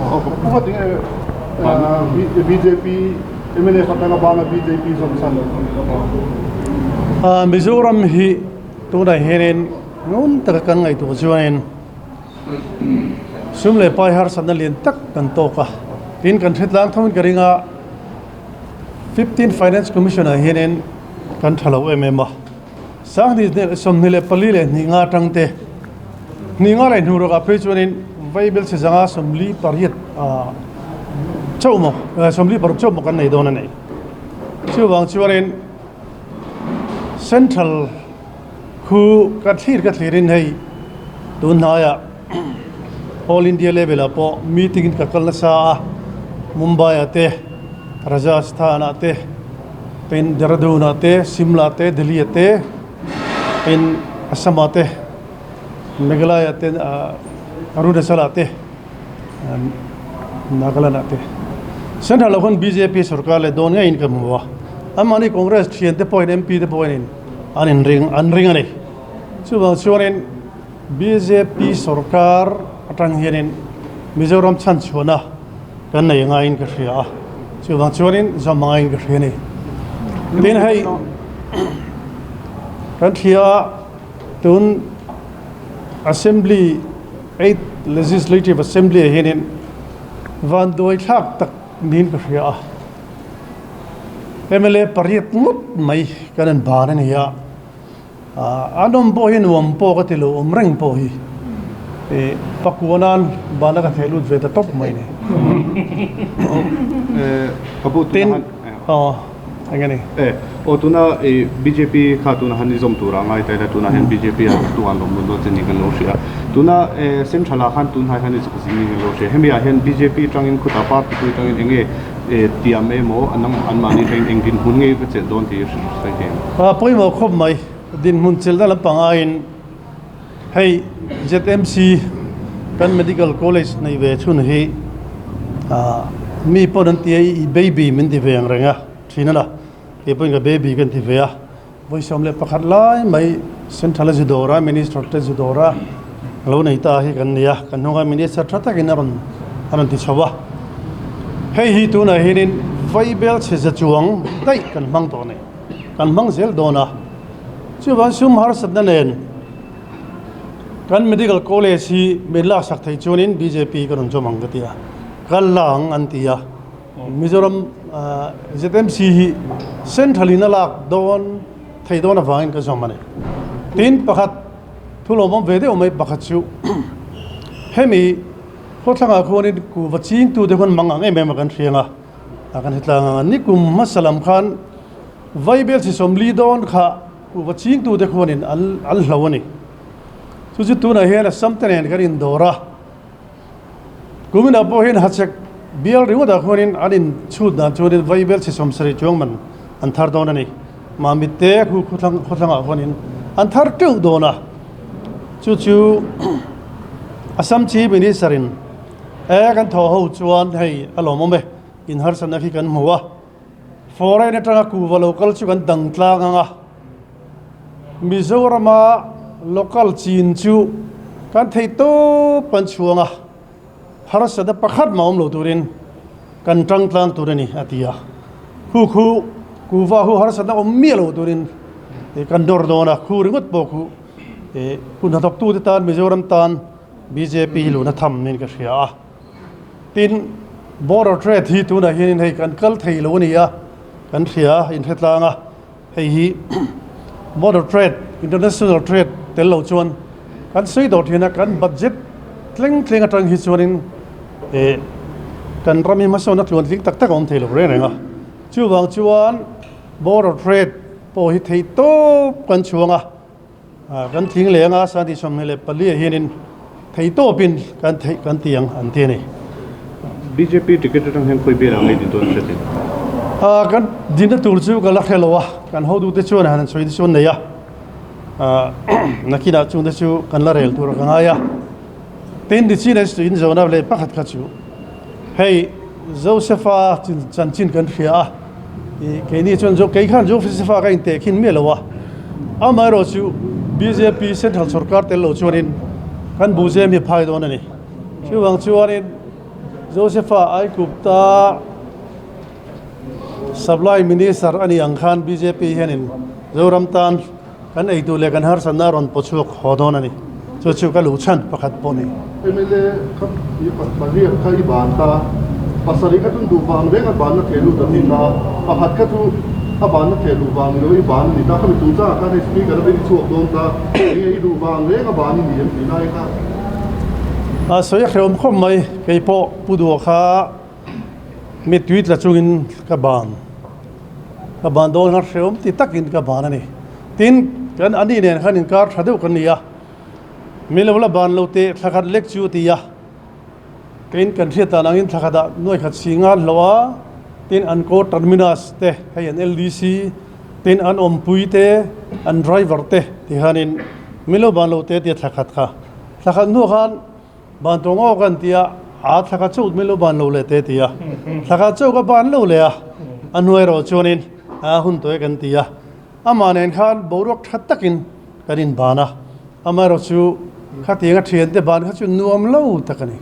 Pu tinge bjp mnf atanga bana bjp zawm chhan? Mizoram hi tunah hianin ngun taka kan ngaihtuah chuanin sum leh pai harsatna lian tak kan tawk a, tin kan hretlang tho in ka ring a, 15 Finance Commission ah hianin kan tha lo em em a, 2024 leh hnih nga atang te hnih nga leh hnuh rawkah phei chuanin Vaibel chhe zanga 48 chauh maw 46 chauh maw kan nei dawn a ni. Chuvang chuanin Central khu ka thlir ka thlirin hei tun hnaiah All India level ah pawh meeting in ka kal nasa a, Mumbai ah te, Rajasthan ah te, tin Dehradun ah te, Simla te, Delhi ah te, tin Assam ah te, Meghalaya te, Arunachal ah te, Nagaland ah te. Central ah khuan bjp sorkar leh dawn ngeiin ka hmu a, anmahni Congress thiante pawhin MP te pawhin an inring an ring a ni. Chuvang chuanin bjp sorkar atang hianin Mizoram chhanchhuahna kan nei ngaiin ka hria a, chuvang chuanin zawm ngaiin ka hria a ni. Tin hei kan thlia a tun Assembly Eighth Legislative Assembly ah hianin vanduai thlak tak niin ka hria a, mla pariat ngawt mai kan han ban a ni a. An awm pawh hi nuam pawh ka ti lo, awm reng pawh hi pakua nan bana ka theh lut ve ta tawp mai ni. Tin, aw, eng nge ni? Aw, tuna bjp kha tuna han i zawm tura ngai ta ila, tunah hian bjp a tu an lawm dawn dawn che ni kan lo hria. Tuna central ah khan tunhnai khan i chak zing ni kan lo hria. Hemi ah hian bjp tangin khutah party pui tangin eng nge Tiam emaw an anmahni tangin eng dinhmun ngei va chelh dawn tih sawi thei ang. A pawimawh khawp mai, dinhmun chelhna lampang aiin hei ZMC kan Medical College nei ve chhun hi mi pawn an ti a, i baby min ti ve ang reng a, thin a la, kei pawhin ka baby ka inti ve a, vawi 11 lai mai Central a zu dawr a, Minister te zu dawr a lo nei ta hi kan ni a, kan hnunga Minister tha takin a rawn a rawn ti chho a. Hei hi tunah hianin Vaibel chhe za chuang daih kan hmang tawh a ni, kan hmang zel dawn a. Chuvang sum harsatna nen kan Medical College hi min laksak theih chuanin bjp ka rawn chawm ang ka ti a, kal la ang an ti a. Mizoram ZMC hi Central in a lak dawn thei dawn avangin ka zawm a ni. Tin, pakhat thu lawmawm ve deuh mai pakhat chu hemi khawthlangah khuanin kuhva chingtute khuan mang ang em em a kan hriang a, a kan hetlang ang a. Nikum hmasa lam khan Vaibel chi 40 dawn kha kuhva chingtute khuanin an an hlo a ni. Chu chu tunah hian Assam te nen kan indawr a. Kuminah pawh hian Hachhek bial ringawtah khuanin an inchhut dan chuanin Vaibel chhe 70 chuang man an thar dawn a ni. Mamit te khu khawthlang khawthlangah khuanin an thar teuh dawn a. Chu chu Assam Chief Minister in e kan thaw ho chuan hei a lawmawm e, inharsatna khi kan hmu a. Foreign atanga kuhva lo kal chu kan dang tlang ang a, Mizorama local chin chu kan thei tawp kan chhuang a, harsatna pakhat mah awm lo turin kan tang tlang tur a ni a ti a. Khu khu kuhva hu harsatna awm miah lo turin kan dawr dawn a, khu ringawt pawh khu hun hnathawktute tan Mizoram tan bjp hi luna tham niin ka hria a. Tin, border trade hi tunah hianin hei kan kal thei lo a ni a, kan hria a, inhre tlang a, hei hi border trade, international trade tel lo chuan kan sawi dawr thin a, kan budget tleng tleng atang hi chuanin eh kan ram hi hmasawnna tluantling tak tak a awm thei lo reng reng a. Chuvang chuan border trade pawh hi theih tawp kan chhuang a. Kan thing leng a, Santi 24 ah hianin theitawpin kan theih kan ti ang an ti a ni. Bjp ticket atang hian khawi bial ah ngei din dawn hre thei? Kan dinna tur chu ka la hre lo a, kan hotute chuan han sawi te chu an nei a, nakinah chungte chu kan la rel tur a ka ngai a. Tin, nichin a in zawhna leh pakhat kha chu hei Josepha chanchin kan hria a, keini chuan kei khan Josepha ka inteh khin miah lo a, amaherawh chu bjp central sorkar tel lo chuanin kan buhzem hi a phai dawn a ni. Chuvang chuanin. Josepha Aigupta Supply Minister a nih ang khan bjp hianin Zoram tan kan eitur leh kan harsatna a rawn paw chhuak haw dawn a ni. Chu chu ka luh chhan pakhat pawh a ni. Mla kha i pariat kha i ban ta, pasarih kha chu duh vang reng a banna theh lut a ni ta, pakhat kha chu a banna theh luh vang ni lo i ban a ni ta, khami chungchangah khan hei speaker a i chhuak dawn ta, enge i duh vang reng a ban i ni em tih lai kha. A sawi a hrehawm khawp mai, kei pawh Pu Duha kha Mittui tla chungin ka ban, ka ban dawn khan hrehawm ti takin ka ban a ni. Tin, kan ani nen khan inkar tha deuh kan ni a, mi lo la ban lo teh thla khat lek chu a ti a, keiin kan hriat dan angin thla khatah nuai khat si ngan hlo a, tin an co terminus te hei an LDC, tin an awmpui te, an driver te ti khanin mi lo ban lo teh a ti a thla khat kha. Thla khat hnuah khan Ban tawng awk an ti a, aa thla kha chauh min lo ban lo leh te ti a, thla kha chauh ka ban lo leh a, a hnuai erawh chuanin aa hun tawh e kan ti a, amah nen khan boruak tha takin kan inban a, amaherawh chu khatiang a thiante ban kha chu nuam lo tak a ni.